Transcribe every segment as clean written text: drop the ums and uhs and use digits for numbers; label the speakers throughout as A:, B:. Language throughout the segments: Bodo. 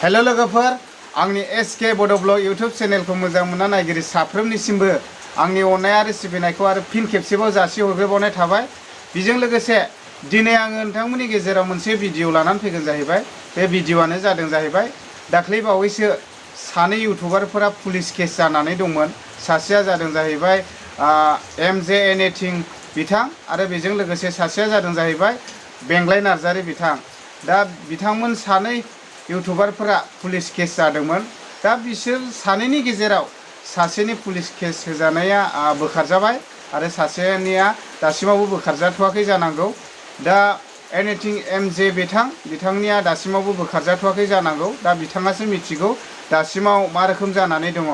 A: हेलो लोगोफोर आंनि एसके बड' ब्लग यूट्यूब चेनेलखौ मोजां मोनना नायगिरि साफ्रोमनिसिमबो आंनि अननाय आरो सिबिनायखौ आरो फिन खेबसेबाव जासिहरग्रोबावनाय थाबाय। बेजों लोगोसे दिनै आङो नोंथांमोननि गेजेराव मोनसे भिडिअ लानानै फैगोन जाहैबाय। बे भिडिअआनो जादों जाहैबाय दाख्लै बावैसो सानै इउटुबारफोरा पुलिस केस जानानै दंमोन। सासेया जादों जाहैबाय MJ एनिथिं बिथां आरो बेजों लोगोसे सासेया जादों जाहैबाय बेंग्लाय नार्जारि बिथां। दा बिथांमोन सानै इउटुबारफोरा पुलिस केस जादोंमोन। दा बिसोर सानैनि गेजेराव सासेनि पुलिस केस होजानाया बोखारजाबाय आरो सासेनिया दासिमावबो बोखारजाथ'वाखै जानांगौ। दा एनिथिं MJ बिथांनिया दासिमावबो बोखारजाथ'वाखै जानांगौ। दा बिथाङासो मिथिगौ दासिमाव मा रोखोम जानानै दङ।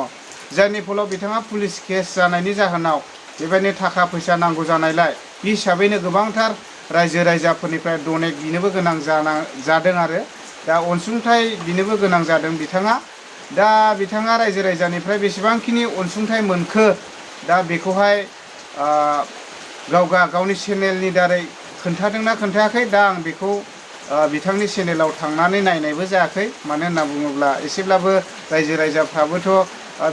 A: जायनि फलाव बिथाङा पुलिस केस जानायनि जाहोनाव बेबायदिनो थाखा फैसा नांगौ जानायलाय बे हिसाबैनो गोबांथार रायजो राजाफोरनिफ्राय डनेट बिनोबो गोनां जादों आरो दा अनसुंथाइ बिनोबो गोनां जादों बिथाङा। दा बिथाङा रायजो राजानिफ्राय बेसेबांखिनि अनसुंथाइ मोनखो दा बेखौहाय गावनि चेनेलनि दारै खोन्थादोंना खोन्थायाखै। दा आं बेखौ बिथांनि चेनेलाव थांनानै नायनायबो जायाखै। मानो होनना बुङोब्ला एसेब्लाबो रायजो राजाफ्राबोथ'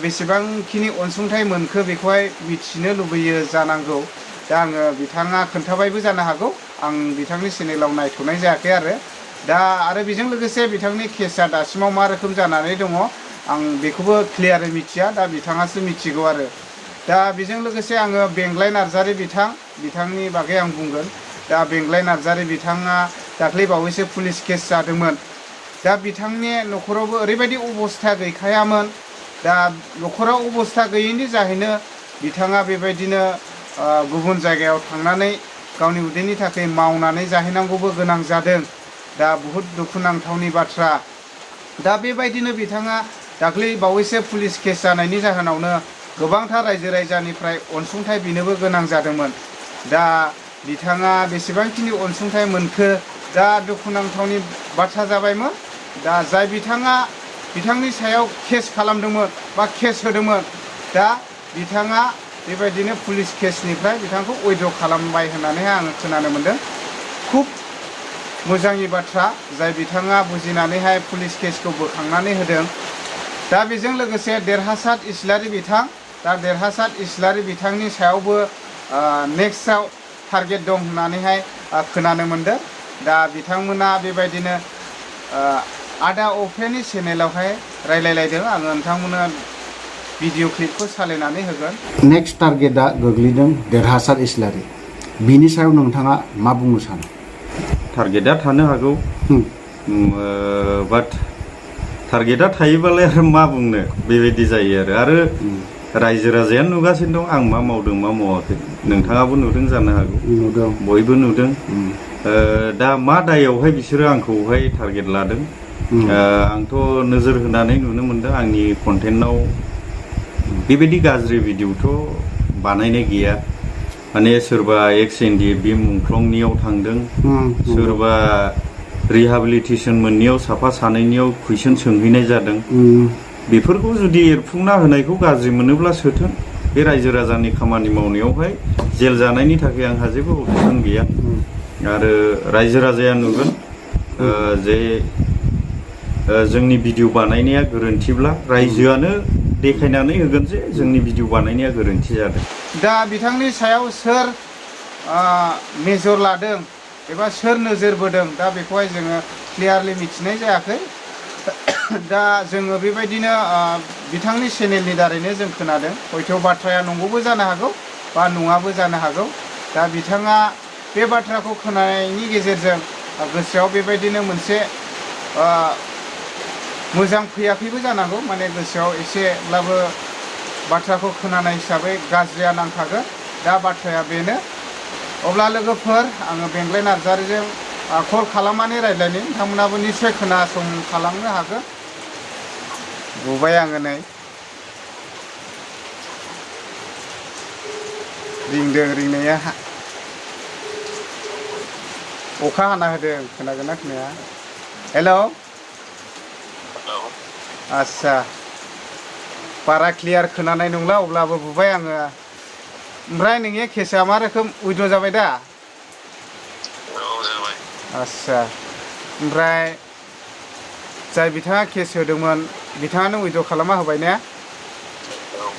A: बेसेबांखिनि अनसुंथाइ मोनखो बेखौहाय मिथिनो लुबैयो जानांगौ। दा आङो बिथाङा खोन्थाबायबो जानो हागौ। आं बिथांनि चेनेलाव नायथ'नाय जायाखै आरो दा आरो बेजों लोगोसे बिथांनि केसा दासिमाव मा रोखोम जानानै दङ आं बेखौबो क्लियारै मिथिया। दा बिथाङासो मिथिगौ आरो दा बेजों लोगोसे आङो बेंग्लाय नार्जारि बिथांनि बागै आं बुंगोन। दा बेंग्लाय नार्जारि बिथाङा दाख्लै बावैसो पुलिस केस जादोंमोन। दा बिथांनि न'खरावबो ओरैबायदि अबस्था गैखायामोन। दा न'खराव अबस्था गैयैनि जाहैनो बिथाङा बेबायदिनो गुबुन जायगायाव थांनानै गावनि उदैनि थाखाय मावनानै जाहैनांगौबो गोनां जादों। दा बुहुद दुखुनांथावनि बाथ्रा। दा बेबायदिनो बिथाङा दाख्लै बावैसो पुलिस केस जानायनि जाहोनावनो गोबांथार रायजो राजानिफ्राय अनसुंथाइ बिनोबो गोनां जादोंमोन। दा बिथाङा बेसेबांखिनि अनसुंथाइ मोनखो दा दुखुनांथावनि बाथ्रा जाबायमोन। दा जाय बिथांनि सायाव केस खालामदोंमोन बा केस होदोंमोन दा बिथाङा बेबायदिनो पुलिस केसनिफ्राय बिथांखौ उइद्र' खालामबाय होननानैहाय आङो खोनानो मोन्दों। खुब मोजांनि बाथ्रा जाय बिथाङा बुजिनानैहाय पुलिस केसखौ बोखांनानै होदों। दा बेजों लोगोसे देरहासार इस्लारि बिथांनि सायावबो नेक्स्टआव टारगेट दं होननानैहाय खोनानो मोन्दों। दा बिथांमोना बेबायदिनो आदा अफेनि चेनेलावहाय रायलायलायदों। आङो नोंथांमोननो भिडिअ क्लिपखौ सालायनानै होगोन।
B: नेक्स्ट टारगेटआ गोग्लैदों देरहासार इस्लारि। बिनि सायाव नोंथाङा मा बुंनो सानो?
C: टारगेटआ थानो हागौ, बाट टारगेटआ थायोबालाय आरो मा बुंनो बेबायदि जायो आरो रायजो राजायानो नुगासिनो दं आं मा मावदों मा मावाखै। नोंथाङाबो नुदों जानो हागौ,
B: नुदों,
C: बयबो नुदों। दा मा दायावहाय बिसोरो आंखौहाय टारगेट लादों आंथ' नोजोर होनानै नुनो मोनदों आंनि कन्टेन्टआव बेबायदि गाज्रि भिडिअ'थ' बानायनाय गैया। माने सोरबा XNDF मुंख्लंनियाव थांदों, सोरबा रिहाबिलिटेसन मोननायाव साफा सानैनियाव कुइसन सोंहैनाय जादों। बेफोरखौ जुदि एरफुंना होनायखौ गाज्रि मोनोब्ला सोथों। बे रायजो राजानि खामानि मावनायावहाय जेल जानायनि थाखाय आंहा जेबो अबजेक्सन गैया। आरो रायजो राजाया नुगोन जे जोंनि भिडिअ बानायनाया गोरोन्थिब्ला रायजोआनो देखायनानै होगोन जे जोंनि भिडिअ बानायनाया गोरोन्थि जादों।
A: दा बिथांनि सायाव सोर मेजर लादों एबा सोर नोजोर बोदों दा बेखौहाय जोङो क्लियारलि मिथिनाय जायाखै। दा जोङो बेबायदिनो बिथांनि चेनेलनि दारैनो जों खोनादों। हयथ' बाथ्राया नंगौबो जानो हागौ बा नङाबो जानो हागौ। दा बिथाङा बे बाथ्राखौ खोनानायनि गेजेरजों गोसोआव बेबायदिनो मोनसे मोजां फैयाखैबो जानांगौ। माने गोसोआव एसेब्लाबो बाथ्राखौ खोनानाय हिसाबै गाज्रिया नांखागोन। दा बाथ्राया बेनो। अब्ला लोगोफोर आङो बेंग्लाय नार्जारिजों कल खालामनानै रायज्लायनि, नोंथांमोनाबो निस्सय खोनासंखालांनो हागोन। बुबाय आङो नै रिंदों रिंनाया, अखा हाना होदों। खोनागोन ना खोनाया? हेल', आस्सा बारा क्लियार खोनानाय नंला अब्लाबो बुबाय आङो। ओमफ्राय नोंनि केसा मा रोखोम उइद्र' जाबाय दा?
D: औ जाबाय।
A: आस्सा ओमफ्राय जाय बिथाङा केस होदोंमोन बिथाङानो उइद्र' खालामना होबाय ने?
D: औ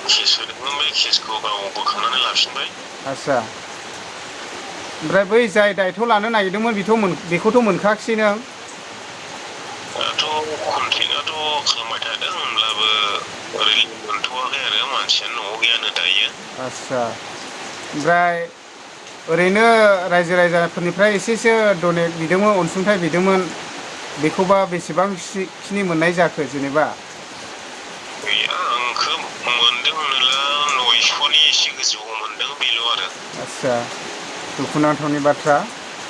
D: केस होदोंमोन बे केसखौ गाव बोखांनानै लाफिनबाय।
A: आदसा ओमफ्राय बै जाय दायथ' लानो नागिरदोंमोन बेखौथ' मोनखायाखिसै नों?
D: दाथ' कन्टेक्टआथ' खालामबाय थादों होनब्लाबो ओरै मोनथ'वाखै आरो मानसियानो न'आव गैयानो दायो।
A: आदसा ओमफ्राय ओरैनो रायजो राजाफोरनिफ्राय एसेसो डनेट बिदोंमोन, अनसुंथाइ बिदोंमोन, बेखौबा बेसेबांखिनि मोननाय जाखो जेनेबा?
D: गैया आंखो मोनदों होनोब्ला 900नि एसे गोजौआव मोनदों बेल' आरो।
A: आदसा दुखुनांथावनि बाथ्रा,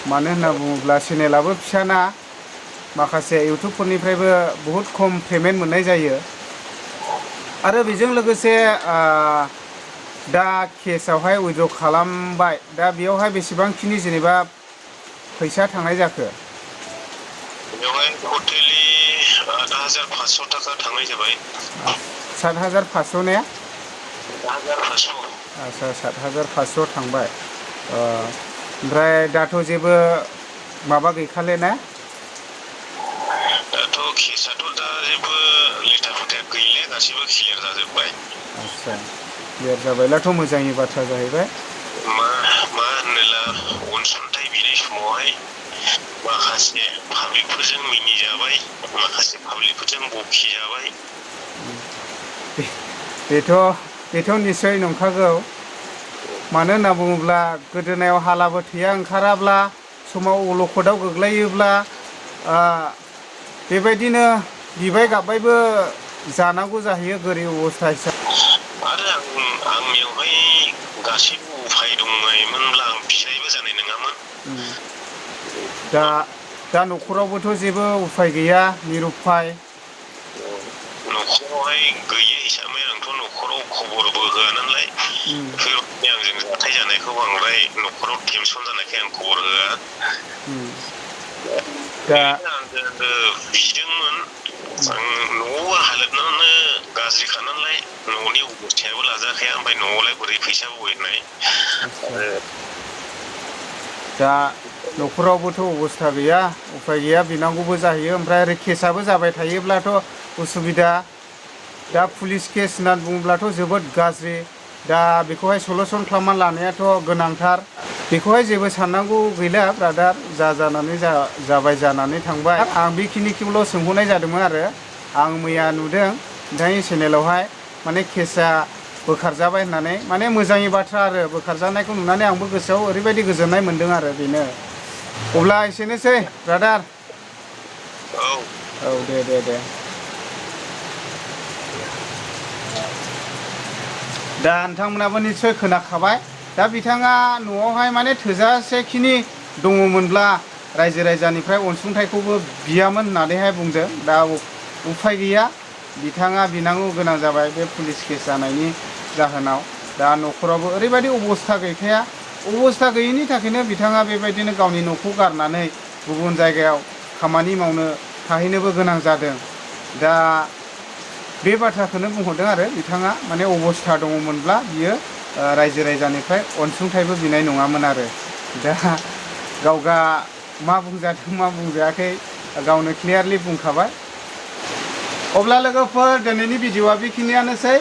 A: मानो होनना बुङोब्ला चेनेलाबो फिसाना, माखासे इउटुबफोरनिफ्रायबो बहुद खम पेमेन्ट मोननाय जायो। आरो बेजों लोगोसे दा केसआवहाय उइद्र' खालामबाय, दा बेयावहाय बेसेबांखिनि जेनेबा फैसा थांनाय जाखो?
D: बेवहाय टटेलि 8,500 थाखा थांनाय जाबाय।
A: 7,500 ने?
D: 8,500।
A: आदसा 7,500 थांबाय। ओमफ्राय दाथ' जेबो माबा गैखाले ना?
D: दाथ' केसआथ' दा जेबो लेथा फेथा गैले, गासैबो क्लियार जाजोब्बाय।
A: आदसा क्लियार जाबायब्लाथ' मोजांनि बाथ्रा जाहैबाय।
D: मा होनोला अनसुंथाइ बिनाय समावहाय माखासे पाब्लिकफोरजों मिनिजाबाय, माखासे पाब्लिकफोरजों बखिजाबाय।
A: बेथ' निस्सय नंखागौ। मानो होनना बुङोब्ला गोदोनायाव हालाबो थैया ओंखाराब्ला, समाव अलखदाव गोग्लैयोब्ला बेबायदिनो बिबाय गाबबायबो जानांगौ जाहैयो गोरिब अबस्था हिसाबै।
D: आरो आंनियावहाय गासैबो उफाय दंनायमोनब्ला आं बिनायबो जानाय नङामोन।
A: दा न'खरावबोथ' जेबो उफाय गैया, निरुपाय।
D: न'खरावहाय गैयै हिसाबै आंथ' न'खराव खबरबो होआ नालाय, बेफोरबायदि आंजों जाथाय जानायखौ बांद्राय न'खराव टेनसन जानायखाय आं खबर होआ।
A: दा
D: आङो बिदोंमोन, आं न'आव हालोदनानो गाज्रिखा नालाय, न'नि अबस्थायाबो लाजाखाया, ओमफ्राय न'आवलाय बोरै फैसा बहननाय।
A: दा न'खरावबोथ' अबस्था गैया, उफाय गैया, बिनांगौबो जाहैयो। ओमफ्राय ओरै केसआबो जाबाय थायोब्लाथ' उसुबिदा। दा पुलिस केस होननानै बुङोब्लाथ' जोबोद गाज्रि। दा बेखौहाय सलुसन खालामना लानायाथ' गोनांथार। बेखौहाय जेबो साननांगौ गैला ब्रादार, जानानै जाबाय, जानानै थांबाय। आं बेखिनिखौल' सोंहरनाय जादोंमोन आरो। आं मैया नुदों नोंथांनि चेनेलावहाय माने केसआ बोखारजाबाय होननानै, माने मोजांनि बाथ्रा आरो। बोखारजानायखौ नुनानै आंबो गोसोआव ओरैबायदि गोजोननाय मोन्दों आरो बेनो। अब्ला एसेनोसै ब्रादार। औ दे। दा नोंथांमोनाबो निस्सय खोनाखाबाय। दा बिथाङा न'आवहाय माने थोजासेखिनि दङमोनब्ला रायजो राजानिफ्राय अनसुंथाइखौबो बियामोन होननानैहाय बुंदों। दा उफाय गैया, बिथाङा बिनांगौ गोनां जाबाय बे पुलिस केस जानायनि जाहोनाव। दा न'खरावबो ओरैबायदि अबस्था गैखाया, अबस्था गैयिनि थाखायनो बिथाङा बेबायदिनो गावनि न'खौ गारनानै गुबुन जायगायाव खामानि मावनो थाहैनोबो गोनां जादों। दा बे बाथ्राखौनो बुंहरदों आरो बिथाङा, माने अबस्था दङमोनब्ला बियो रायजो राजानिफ्राय अनसुंथाइबो बिनाय नङामोन आरो। दा गावगा मा बुंजादों मा बुंजायाखै गावनो क्लियारलि बुंखाबाय। अब्ला लोगोफोर दिनैनि भिडिअआ बेखिनियानोसै।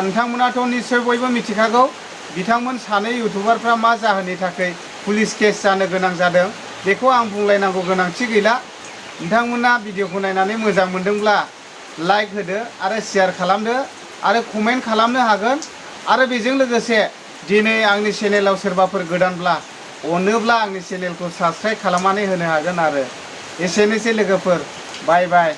A: नोंथांमोनाथ' निस्सय बयबो मिथिखागौ बिथांमोन सानै इउटुबारफ्रा मा जाहोननि थाखाय पुलिस केस जानो गोनां जादों। बेखौ आं बुंलायनांगौ गोनांथि गैला। नोंथांमोना भिडिअखौ नायनानै मोजां मोनदोंब्ला लाइक होदो आरो शेयार खालामदो आरो कमेन्ट खालामनो हागोन। आरो बेजों लोगोसे दिनै आंनि चेनेलाव सोरबाफोर गोदानब्ला अनोब्ला आंनि चेनेलखौ साबस्क्राइब खालामनानै होनो हागोन आरो। एसेनोसै लोगोफोर, बाय बाय।